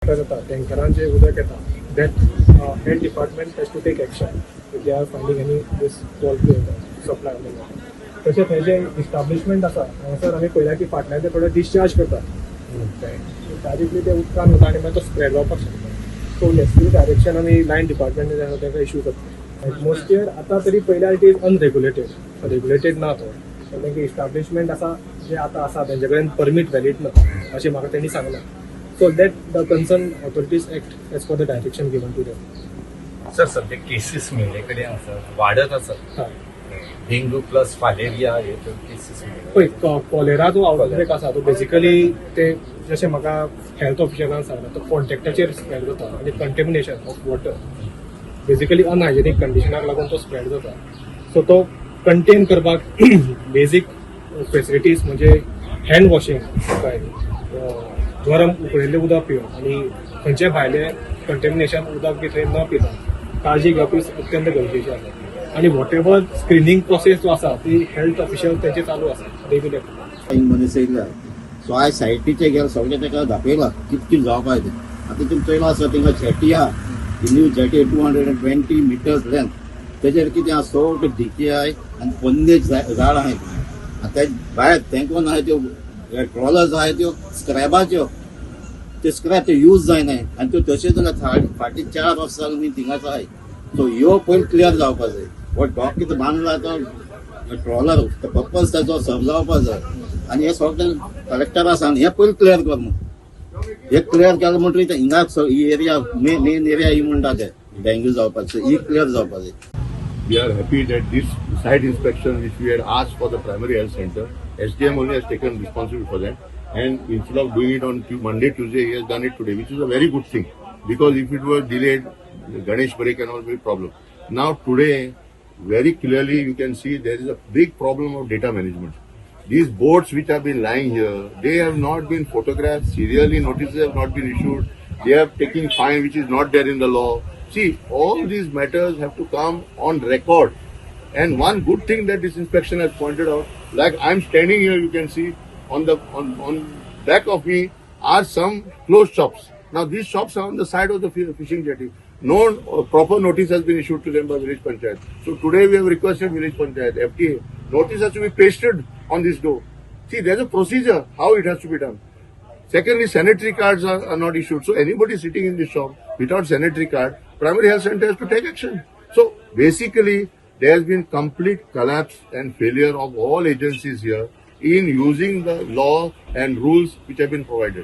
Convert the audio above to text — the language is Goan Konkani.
वॉटर येता, टँकरान जे उदक येता, that health department has to take action if they are finding any this supply of the water. तशेंच हे जे इस्टाब्लिशमेंट आसा, हांगासर आमी पळयला की फाटल्यान ते थोडे डिस्चार्ज करतात, डायरेक्टली ते उदकान वता आनी मागीर तो स्प्रेड जावपाक शकता. सो नेसेसरी डायरेक्शन आमी लायन डिपार्टमेंट तांकां इश्यू करता. एटमॉस्फियर आतां तरी पयल्यार it is unregulated, regulated ना तो. तांकां इस्टाब्लिशमेंट आसा जे आतां आसा, तेंचे कडेन परमीट व्हॅलीड ना अशें म्हाका तेंणी सांगलां. So let the concern authorities act as per the direction given to them. Sir, सध्या केसीस मेळ्ळे कडेन आसा, वाडत आसा. डेंग्यू प्लस फालेरिया हे केसीस मेळ्ळे. पळय, कॉलेरा जो आउटब्रेक आसा तो बेसिकली ते जशें म्हाका हेल्थ ऑफिसरान सांगला, तो कॉन्टेक्टाचेर स्प्रेड जाता आनी contamination of water, basically unhygienic कंडिशनाक लागून तो स्प्रेड जाता. सो तो कंटेन करपाक बेजीक फेसिलिटीज म्हणजे हँड वॉशिंग, काय गरम उकळिल्लें उदक पिवप आनी खंयचे भायले कंटेमिनेशन उदक बी थंय न पिता काळजी घेवप ही अत्यंत गरजेची आसा. आनी what ever screening प्रोसेस जो आसा ती हेल्थ ऑफिशियल तेंचे चालू आसा, they will मनीस येयल्ले. सो आयज सायटीचे गेले, सगळें ताका दाखयलां कित कित जावपाक तें. आतां तुमी चोयलां आसा, थिंगा जेटी आहा, new jetty, 220 meters length. तेजेर कितें आहा, सगळे डिके आहाय आनी पोन्ने झाड आहाय. आनी ते भायर तेंकोन आहाय त्यो ट्रॉलर्स आहाय, त्यो स्क्रॅबाच्यो, ते स्क्रॅप ते यूज जायनाय आनी त्यो तशेंच जाल्यार फाटीं 4 वर्सां जालीं थिंगाच आहाय. सो ह्यो पयलीं क्लियर जावपा जाय. हो डॉक कितें बांदला तो ट्रॉलर, पर्पज ताचो समजावपा जाय. आनी हे सगळें कलेक्टरा सांग, हे पयलीं क्लियर कर म्हूण. हे क्लियर केलें म्हणटकीर हिंगा ही एरिया, मेन एरिया ही म्हणटा ते डेंग्यू जावपाची, ही क्लियर जावपा जाय. We are happy that this site inspection, which we had asked for the primary health center, SDM only has taken responsibility for that. And instead of doing it on Monday, Tuesday, he has done it today, which is a very good thing. Because if it were delayed, the Ganesh break and all will be problem. Now today, very clearly you can see there is a big problem of data management. These boats which have been lying here, they have not been photographed, serially notices have not been issued. They are taking fine which is not there in the law. See, all these matters have to come on record. And one good thing that this inspection has pointed out, like I'm standing here, you can see on the on back of me are some closed shops. Now these shops are on the side of the fishing jetty. No proper notice has been issued to them by village panchayat. So today we have requested village panchayat, FTA, notice has to be pasted on this door. See, there's a procedure how it has to be done. Secondly, sanitary cards are not issued. So anybody sitting in the shop without sanitary card, primary health center has to take action. So basically, there has been complete collapse and failure of all agencies here in using the law and rules which have been provided.